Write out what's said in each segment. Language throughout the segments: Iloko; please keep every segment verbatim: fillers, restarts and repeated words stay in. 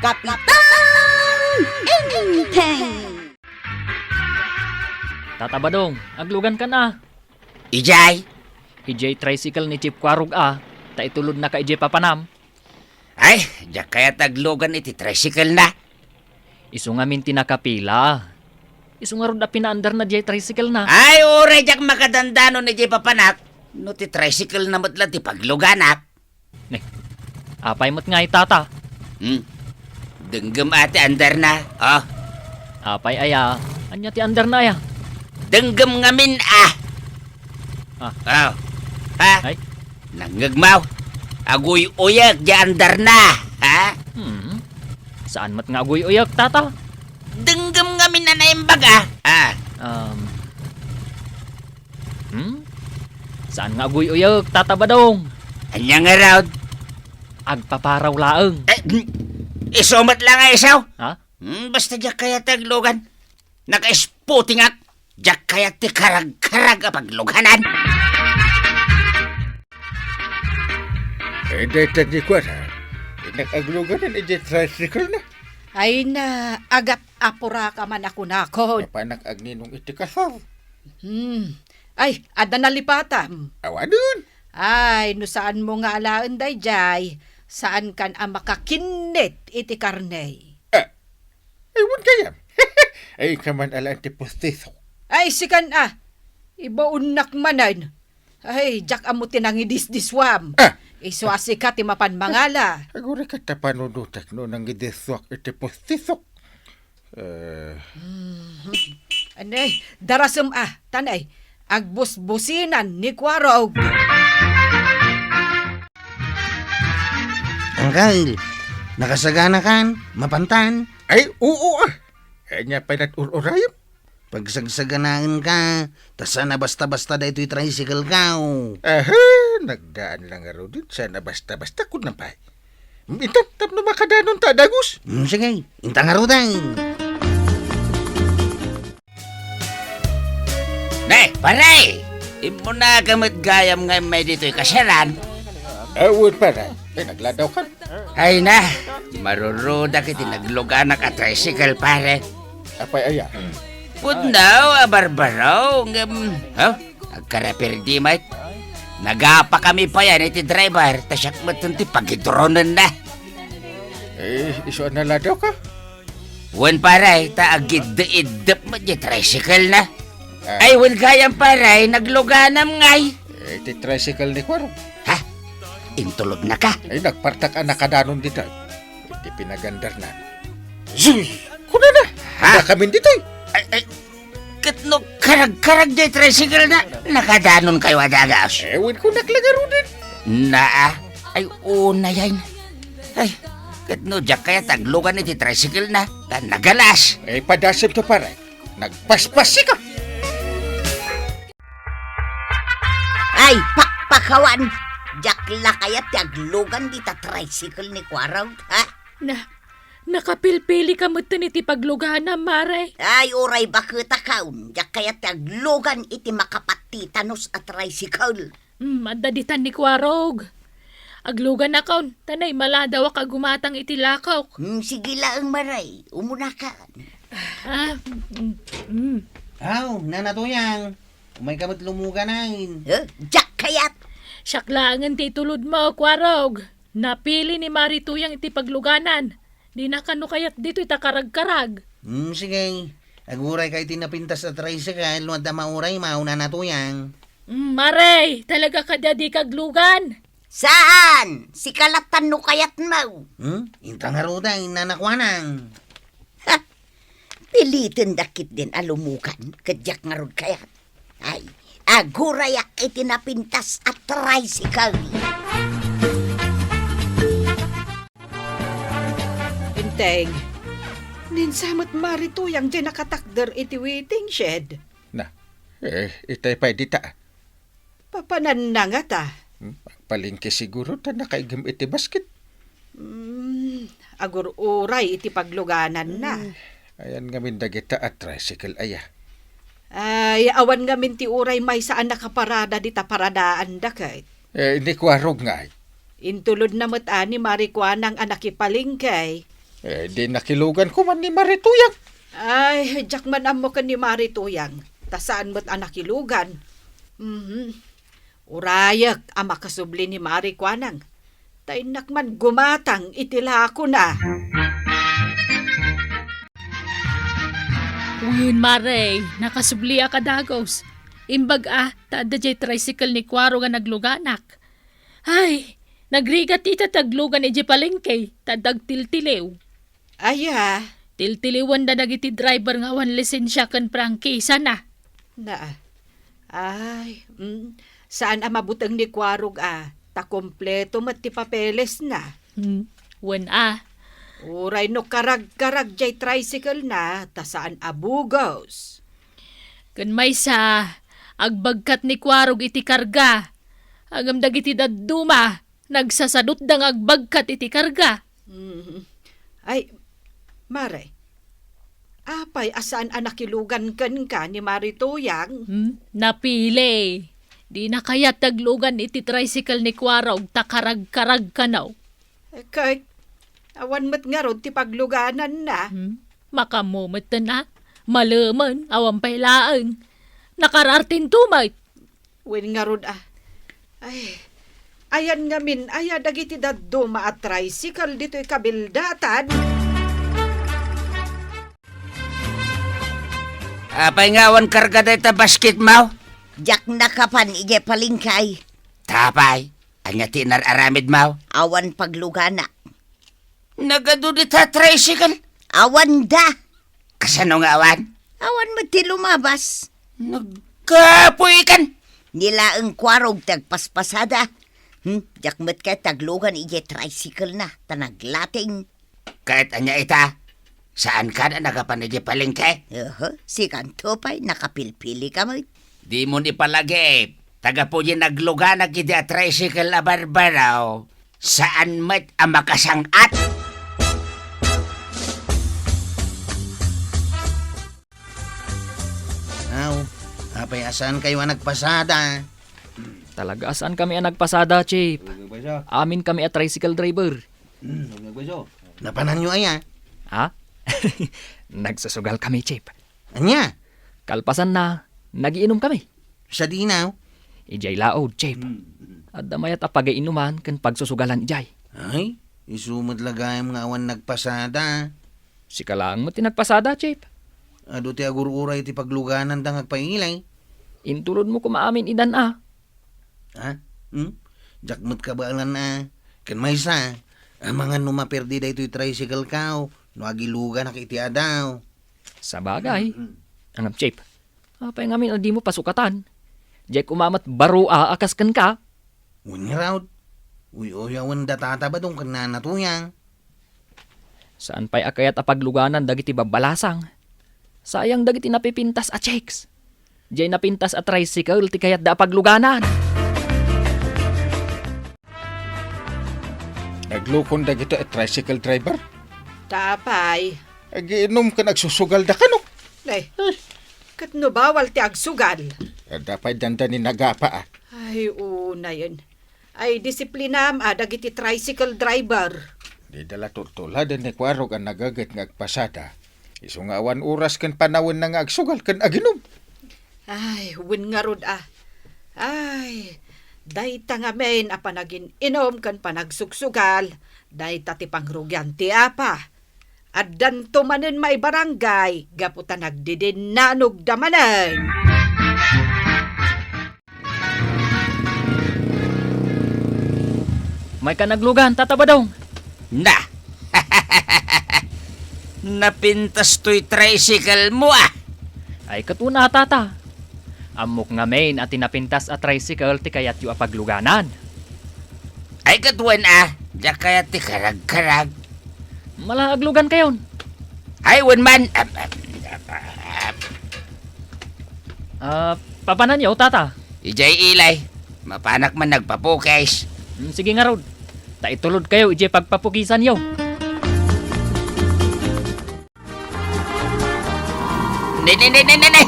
Kapitan Enteng! Tata Badong, aglugankan a. Ijay? Ijay tricycle ni Chief Kwarog a, ta itulodnaka ijay papanam. Ay, diak kayat aglugan iti tricycle na. Isu ngamin ti nakapila. Isu ngarud a pinaandarna diay tricycle na. Ay, uray diak makadandanon ijay papanak, no ti tricycle na met la ti pagluganak. Ne, apay met ngay, Tata? Hmm? Denggem a ti andarna, oh. Apay aya? Ania ti andarna aya? Denggem ngamin a. Ah. Oh. Ha? Ay? Nangngegmo? Aguy-uyek diay andarna, ha? Hmm. Saan met nga aguy-uyek, Tata? Denggem ngamin a naimbag a. Ah. Um, Hmm? Saan nga aguy-uyek, Tata Badong? Ania ngarud? Agpaparaw laeng. Eh, hmm. Isu met la nga isu? Ha? Hmm, basta diak kayat ti aglugan. Nakaisputingak. Diak kayat ti karagkarag a pagluganan. Eh, dayta ni kuana, innak agluganan iti tricycle na. Ay na, agat-apuraka man a kunakon. Mapanak agninong iti kasar. Hmm. Ay, adda nalipatam. Awanen. Ay, no saanmo nga alaen daydiay, saankan a makakinnit iti karne. Ah, ay, wen gayam. Ay, kaman alaen ti pustiso. Ay, sikan a. Ibaonnak manen. Ay, diak ammo ti nangidisdiswam. Ah! Isu a sika ti mapan mangala. Agurayka ta panunotek no nangidiswak iti pustisok. Eh. Mhm. Anay, darasem a, tanay. Agbusbusinan ni Kuarog. Angkel, nakasaganakan? Mapantan? Ay, oo, ah. Ania pay lat ur-urayem? Pagsagsaganaenka, ta saan a basta-basta daytoy tricycle-ka, o. Aha, nagdaan la ngaruden, saan a basta-basta, kunam pay. Intan, tapno makadanonta a dagus. Hmm, sige, inta ngaruden. Ne, pare! Immunaka met gayam nga immay ditoy kasaran. Awan, pare. Eh, nagladawkan. Ay na, marurudak iti nagluganak a tricycle, pare. Apay aya? Pudno a barbaro, ngem, ha? Agkaraperdi met. Nagapakami payen iti driver, ta siak metten ti pagidronenna. Eh, isu a naladawka? Wen, pare, ta agidde-iddep met diay tricycle na. Ah. Ay, wen gayam, pare, nagluganam ngay. Eh, ti tricycle ni Kuarog. Ha? Intulodnaka? Ay, nagpartak a nakadanon dita. Iti pinagandarna. Sus! Kunana! Ha? Dakamin ditoy! Ay, ay, ket no karag-karag diay tricycle na, nakadanonkayo a dagus? Eh, wen, kunak la ngaruden. Naa, ay, unay ay. Ay, ket no diak kayat aglugan iti tricycle na, ta nagalas. Eh, padasem to, pare. Nagpaspas ka. Ay, pakpakawan! Diak la kayat ti aglugan dita tricycle ni Kuarog, ha? Na, nakapilpili ka metten iti paglugana, mare. Ay, uray baket a kaon, diak kayat ti aglugan iti makapattitanos a tricycle. Hmm, adda ditan ni Kuarog. Agluganakon, ta naimaladawak a gumatang iti lakok. Hmm, sige laeng, mare. Umunakan. Ah, mm, mm. Aw, Nana Tuyang. Umayka met lumugan. Eh, diak kayat. Siak laengen ti itulodmo, Kuarog. Napili ni Mari Tuyang iti pagluganan. Dina kano kayat ditoy ta karagkarag. Hmm, sige. Agurayka iti napintas a tricycle no adda mauraymo, Nana Tuyang. Mm, Mare, talaga kadi a dika aglugan? Saan? Sika lattan no kayatmo. Hmm? Inta ngaruden, Nana Kuanang. Ha! Pilitenda ketdin a lumugan, ket diak ngarud kayat. Ay, agurayak iti napintas a tricycle. Enteng, ninsa met Mari Tuyang diay nakatakder iti waiting shed. Na, eh, itay pay dita. Papananna ngata? Hmm, agpalengke siguro ta nakaigem iti basket. Hmm, agur-uray iti paglugananna. Eh, ayan ngamin dagita a tricycle aya. Ay, awan ngamin ti uray maysa a nakaparada dita paradaanda ket. Eh, ni Kuarog ngay? Intulodna met a ni Mari Kuanang a nakipalengke. Eh, di nakilugan ko man ni Mari Tuyang. Ay, diak man ammo ken ni Mari Tuyang. Ta saan met a nakilugan. Mhm. Urayek a makasubli ni Mari Kuanang. Ta innak man gumatang iti lakona. Wen, Mari, nakasubli a kadagus. Imbag a, ta adda jay tricycle ni Kuaro nga nagluganak. Ay, nagrigat ita ti aglugan idiay palengke, ta adda agtiltiliw. Aya? Tiltiliwenda dagiti driver nga awan lisensia ken prangkisana. Na, ay, mm, saan a mabuteng ni Kuarog a, ta kompleto met ti papelesna. Hmm, wen a. Uray no karagkarag jay tricycle na, ta saan a bugos. Ken maysa, agbagkat ni Kuarog iti karga. Ngem dagiti dadduma, nagsasadutda nga agbagkat iti karga. Mm. Ay, Mare, apay a saan a nakilugan kenka ni Mari Tuyang? Hmm, napili. Dina kayat ti aglugan iti tricycle ni Kuarog ta karagkarag kano. Eh, ket, awan met ngarud ti paglugananna. Hmm, makaammo metten a. Malemen, awan pay laeng. Nakarartinto met. Wen ngarud a. Ay, ayan ngamin aya dagiti dadduma a tricycle ditoy kabildatan? Apay nga awan karga dayta basketmo? Diak nakapan idiay palengke. Tapay, ania ti inar-aramidmo? Awan paglugana. Nagadu dita tricycle? Awanda. Kasano nga awan? Awan met ti lumabas. Nagkapoy kan. Ni laeng Kuarog ti agpaspasada. Hmm, diak met kayat ti aglugan idiay tricycle na, ta naglating. Ket ania ita? Saan ka na nagapan idiay palengke? Oho, sikanto pay, nakapilpili ka met. Dimon ipalagip, ta gapu diay nagluganak idi a tricycle a barbaro, saan met a makasang-at. Aw, apay a saankayo a nagpasada? Talaga a saankami a nagpasada, Chief. Amin kami a tricycle driver. Napananyo aya? Ha? Nagsusugal kami, Chief. Ania? Kalpasanna, nagiinom kami. Sadino? Idiay laod, Chief. Adda mayat a pagainuman ken pagsusugalan idiay. Ay, isu met la gayam nga awan nagpasada. Sika laeng met ti nagpasada, Chief. Adu ti agur-uray ti paglugananda nga agpailay. Intulodmo koma amin idan a. Ha? Hmm? Diak met kabaelan a. Ken maysa, amangan no maperdi daytoy tricycle ko no agiluganak iti adaw. Sabagay. Mm-mm. Ngem, Chief, apay ngamin a dimo pasukatan? Diay koma met baro a kas kenka. Wen ngarud, uy-uyawen da Tata Badong ken Nana Tuyang. Saan pay a kayat a pagluganan dagiti babbalasang. Sayang dagiti napipintas a chicks. Diay napintas a tricycle ti kayatda a pagluganan. Naglukon dagiti a tricycle driver? Tapay. Agiinom ken agsusugalda kano? Ay, ket no bawal ti agsugal? Adda pay dandani nagapa a. Ay, unayen. Ay, disiplinam a dagiti tricycle driver. Dida la tultuladen ni Kuarog a nagaget nga agpasada. Isu nga awan oras ken panawenna nga agsugal ken aginom. Ay, wen ngarud a. Ay, dayta ngamin a panagin-inom ken panagsugsugal, dayta ti pangrugian ti apa. Addanto manen maibarangay gapu ta nagdidinanogda manen. Mayka naglugan, Tata Badong? Na! Napintas toy tricycle mo, ah! Ay, ket una, Tata. Ammok ngamin a ti napintas a tricycle ti kayatyo a pagluganan. Ay, ket wen, ah, diak kayat ti karagkarag. Mala aglugan kayon. Ay, wen man. Am, am, am, am. Ah, papananyo, Tata? Idiay ilay. Mapanak man nagpapukis. Hmm, sige ngarud. Ta itulod kayo idiay pagpapukisanyo. Ne, ne, ne, ne, ne, ne.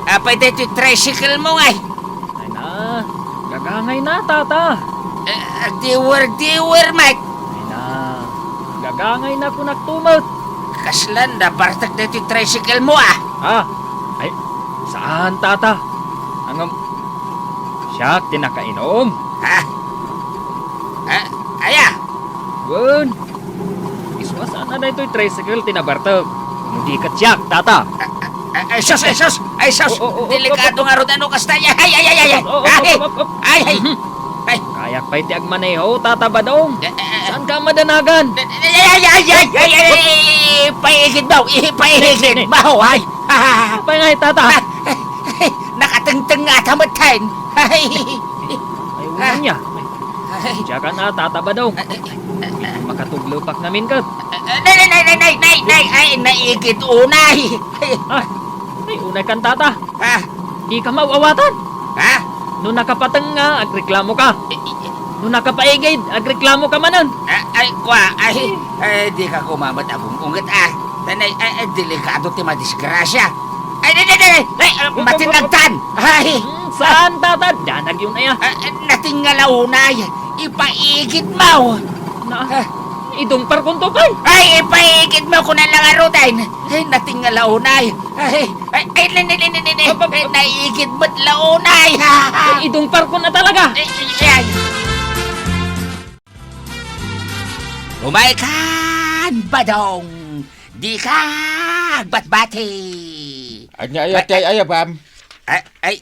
Apay daytoy tricycle mo, ngay? Ay na, gagangay na, Tata. Eh, agdiwer-diwer, Mike. Ay na, Kangay na kunak tumet. Kaslan nabartek daytoy tricycle mo, ah? Ah, ay, saan, tata? Ngem, siak ti nakainom. Ha? Ah, aya? Wen, iswa sana daytoy tricycle ti nabartek. No di ket siak, tata. Ah, ah, ay, sus, ay, sus! Ay, sus! Oh, oh, oh, oh, delikado oh, oh. Nga rod, ano, kasta? Ay, ay, ay, ay, ay! Oh, oh, oh, Ay! Oh, oh, oh. Ay! Mhm. Ay! Kayak pay ti agmaneho, Tata Badong. Eh, eh, eh. Saan ka madanagan? Ay, ay, ay, ay, ay, ay, ay, ay, ipaigid mo, ipaigid mo, ay. Apay ngay, Tata? Ay, nakatengteng nga ta met, hen. Ay. Ay, unay niya. Ay. Diak na, Tata Badong. Ay, ay, ay, ay. Makatuglepak ngamin ket. Ay, ay, ay, ay, ay, ay, ay, ay, naigid unay. Ah, ay, unay kan, Tata. Ha? Di ka maaw-awatan. Ha? No nakapateng nga, agreklamo ka. I-, i-, No nakapaigid, agreklamo ka manen. A-, ay, kwa, ay, ay, di ka kumamat agung-unget, ah. Tanay, ay, ay, delikado ti madisgrasya. Ay, di, di, di, di, ay, ah, matinagtan. Ay. Hmm, saan, Tata? Danag yun, ay, ah. Ah, ah, natingala unay. Ipaigid mo. Na, Ah. idungpar kunto pay. Ay, ipaigid mo, kuna lang aruten. Ay, natingala unay. Ay, ay, ay, ni, ni, ni, ni, ni, ni. Ap, ap, ap. Ay, naigid met launay. Ay, idungpar ko na talaga. Ay, ay, ay. Umay kan, Badong. Di ka agbatbati. Anya aya, Ay, ti ay, ay, aya, bam? Ay, ay.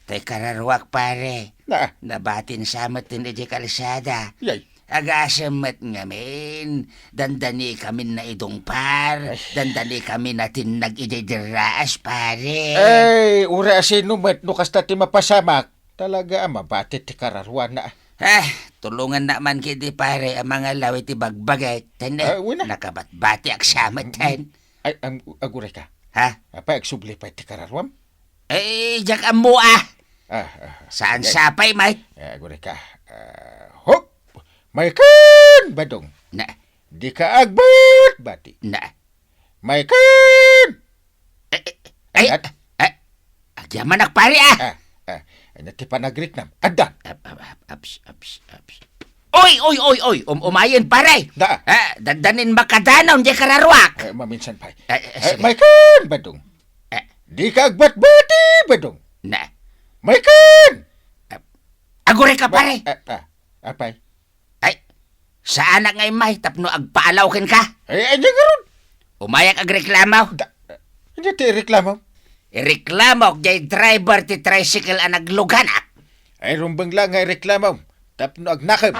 Tay kararuak, pare. Na. Nabatin sa met ti idiay kalsada. Yay. Agasem met ngamin, dandani kami naidungpar, Ay. dandani kami natinnag idiay derraas, pare. Ay, uray a sino met no kasta ti mapasamak, talaga a mabati ti kararuana. Ah, tulongannak man ketdi, pare, a mangalaw iti bagbagek. Ten, Ah, wala. nakabatbatiak sa met, ten. Ay, am-, aguray ka. Ha? Apay, agsubli pay ti kararuam? Eh, diak ammo, ah. Ah, ah, Saan ah. sapay, may? Eh, aguray ka. Ah, hop! May kan, Badong. Na. Di ka agbatbati. Na. May kan! Eh, eh, ay, At? eh, agyamanak, pare, ah. Ah, ah, ano ti panagriknam? Adda. Ap, ap, ap, aps, aps, aps. Oy, oy, oy, oy, um, umayen, pare. Da. Ah, dandanin makadanon, di kararuak. Eh, maminsan pay. Eh, eh, Eh, sige. May kan, Badong. Eh. Di ka agbatbati, Badong. Na. May kan! Ah, aguray ka, pare. Ah, ah, apay? Ay, saanak nga immay tapno agpaalaw kenka. Ay, anya ngarud? Umayak agreklamo. Da, anya ti ireklamo? Ireklamok jay driver ti tricycle a nagluganak. Ay, rumbeng lang nga ireklamo tapno agnakem.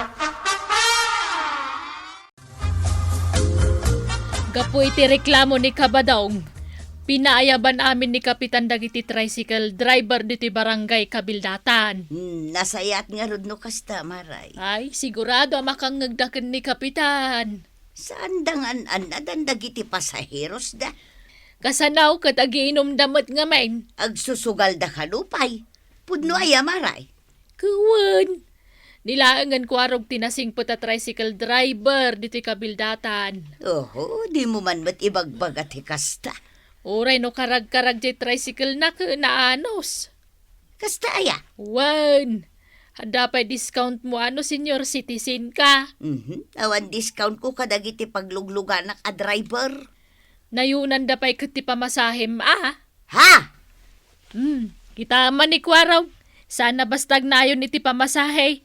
Gapu iti reklamo ni Kabadong, pinaayaban amin ni Kapitan dagiti tricycle driver ditoy barangay Kabildatan. Hmm, nasayaat ngarud no kasta, Maray. Ay, sigurado a makangngegda ken ni Kapitan. Saanda nga an-annadan dagiti pasaherosda. Kasano ket agiinumda met ngamin? Agsusugalda kano pay. Pudno aya, Maray? Wen. Ni laengen Kuarog ti nasingpet a tricycle driver ditoy Kabildatan. Oho, dimo man met ibagbaga ti kasta. Uray no karagkarag jay tricycle-na ket naanus. Kasta aya? Wen. Adda pay discount mo no senior citizen ka. Mhm. Awan discount ko kadagiti paglugluganak a driver. Nayunanda pay ket ti pamasahem, a? Ha? Hmm, kita man ni Kuarog, saan a basta agnayon iti pamasahe.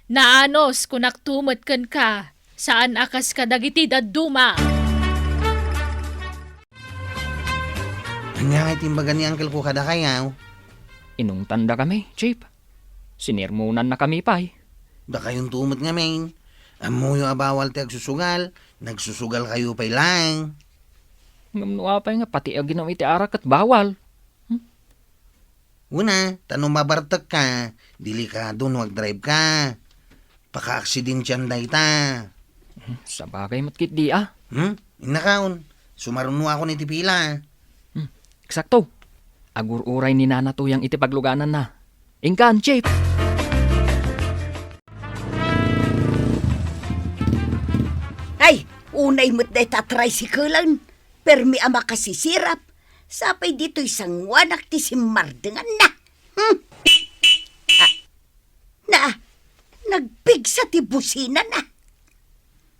Naanus, kunak to met kenka, saan a kas kadagiti dadduma. Ania nga iti imbaga ni uncle ko kadakayo? Inungtandakami, Chief. Sinermonannakami pay. Dakayon to met ngamin. Ammoyo a bawal ti agsusugal, nagsusugalkayo pay laeng. Ngem no apay nga pati aginum iti arak ket bawal? Hmm? Una, ta no mabartekka, delikado no agdrive ka. Pakaaksidentian dayta. Hmm, sabagay met ketdi, a. Hmm? Innakaon. Sumarunoakon iti pila. Hmm, eksakto. Agur-uray ni Nana Tuyang iti paglugananna. Inkan, Chief! Ay, unay met dayta a tricycle-en. Permi a makasisirap. Sapay ditoy sangoanak ti simmardenganna. Hmm. Ah, na, nagpigsa ti businana.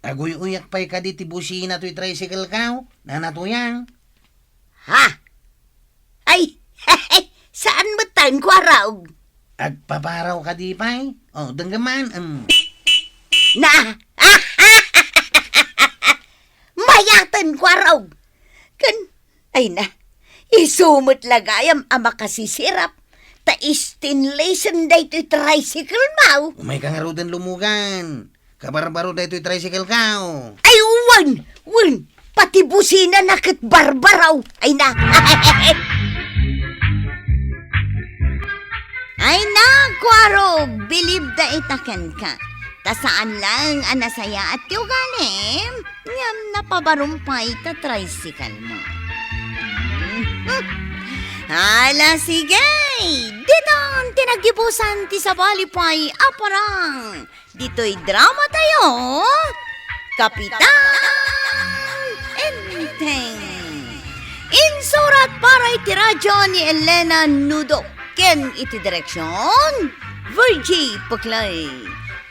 Aguy-uyak pay kadi ti busina toy tricycle-ko? Nanatuyang. Ha? Ay, saan met tayon, Kuarog? Agpaparaw kadi pay? O, denggeman, em. Na! Mayaten, Kuarog! Ken, ay na, isu met la gayam a makasisirap, ta stainless daytoy tricycle-mo. Umayka ngaruden lumugan. Kabarbaro daytoy tricycle-ko. Ay, wen, wen, pati businana ket barbaro. Ay na. Ay na, Kuarog, bilib da ita kenka. Ta saan laeng a nasayaat ti ugalim, ngem napabarom pay ta tricycle-mo. Ala, sige! Ditan ti naggibusan ti sabali pay a parang ditoy dramatayo, Kapitan Enteng. Insurat para iti radyo ni Elena Nudo ken iti direksion, Virgie Puclay.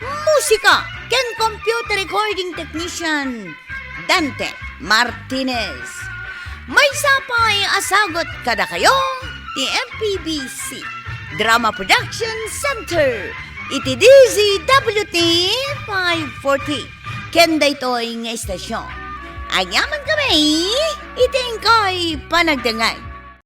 Musika ken computer recording technician, Dante Martinez. Maysa pay a sagut kadakayo ti M P B C Drama Production Center iti D Z W T five forty ken daytoy nga istasyon. Agyamankami iti inkay panagdengngeg.